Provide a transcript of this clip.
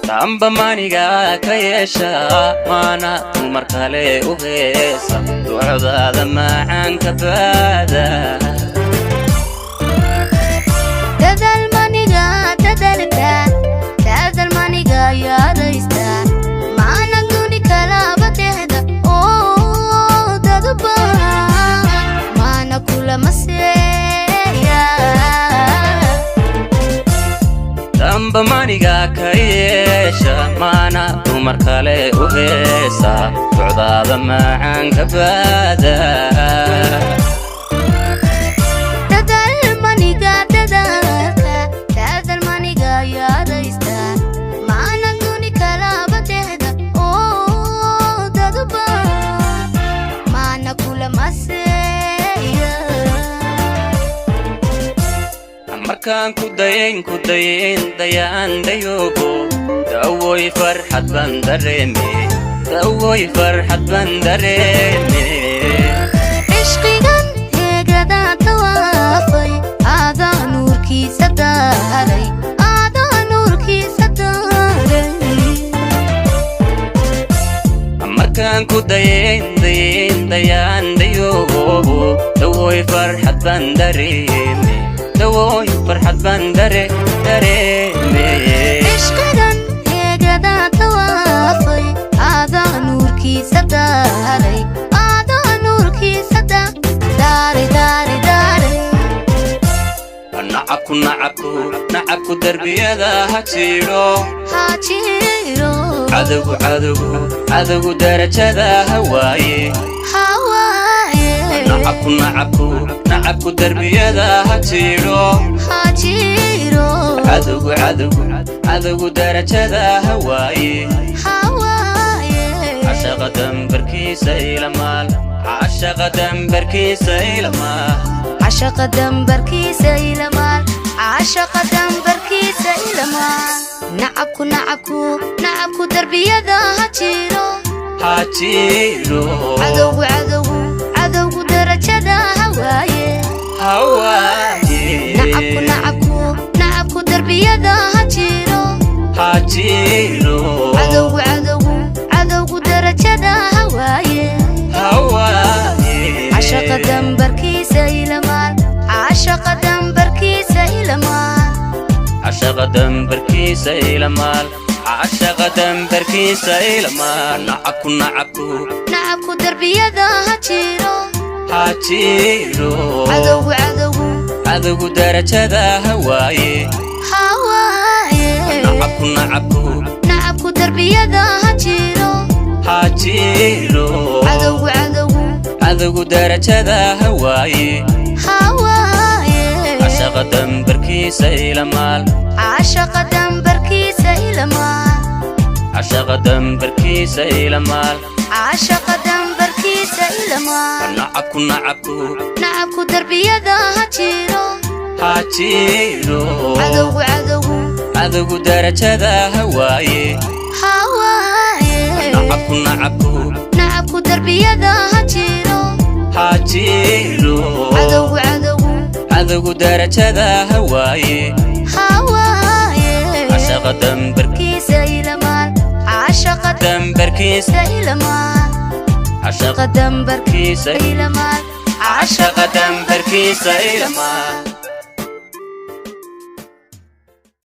Tamba maniga ka yeesha, maana dumar kale u heesa, ducdaada macaanka baada. Dadaal maniga dadalka, dadaal maniga yaadaysta, maana duni kalaba dehda oo dadba maana kulama seeya. Tamba maniga ka yeesha, maana dumar kale u heesa, ducdaada macaanka baada. Dadaal maniga dadalka, dadaal maniga yaadaysta, maana duni kalaba dehda oo dadba maana kulama seeya. Markaan ku dayayn, ku dayayn, dayaan dayoogo, dawoy farxad baan dareeme, dawoy farxad baan dareeme. Cishqigan heegada tawaafay, aadaa nuurkiisa daaray, aadaa nuurkiisa daaray. Markaan ku dayayn, dayayn, dayaan dayoogo, dawoy farxad baan dareeme, dawoy farxad baan dareeme. Cishqigan heegada tawaafay, aadaa nuurkiisa daaray, aadaa nuurkiisa daaray, daaray, daaray. Nacabku, nacabku, nacabku darbiyada ha jiidho. Ha jiro. Cadowgu, cadowgu, cadowgu darajada ha waaye. Hawaaye. Nacabku, nacabku, nacabku darbiyada ha jiidho. Ha jiro. Cadowgu, cadowgu, cadowgu darajada ha waaye. Hawaaye. Cashaqa dambarkiisa ilamaal, cashaqa dambarkiisa ilamaal. Cashaqa dambarkiisa ilamaal, cashaqa dambarkiisa ilamaal. Nacabku, nacabku, nacabku darbiyada ha jiro. Ha jiidho. Cadowgu, cadowgu, cadowgu darajada ha waaye. Ha waaye. Nacabku, nacabku, nacabku darbiyada ha jiro. Ha jiidho. Cadowgu, cadowgu, cadowgu darajada ha waaye. Ha waaye. Cashaqa dambarkiisa ilamaal, cashaqa dambarkiisa ilamaal. Cashaqa dambarkiisa ilamaal, cashaqa dambarkiisa ilamaal. Nacabku, nacabku, nacabku darbiyada ha jiro. Ha jiidho. Cadowgu, cadowgu, cadowgu darajada ha waaye. Ha waaye. Nacabku, nacabku, nacabku darbiyada ha jiro. Ha jiidho. Cadowgu, cadowgu, cadowgu darajada ha waaye. Ha waaye. Cashaqa dambarkiisa ilamaal. Cashaqa dambarkiisa ilamaal. Cashaqa dambarkiisa ilamaal. Cashaqa dambarkiisa ilamaal. Nacabku, nacabku, nacabku darbiyada ha jiro. Ha jiidho. Cadowgu, cadowgu, cadowgu darajada ha waaye. Ha waaye. Nacabku, nacabku, nacabku darbiyada ha jiro. Ha jiidho. Cadowgu, cadowgu, cadowgu darajada ha waaye. Ha waaye. Cashaqa kiisa ilamaal, cashaqa dambarkiisa ilamaal. Cashaqa dambarkiisa kiisa ilamaal. Cashaqa dambarkiisa ilamaal.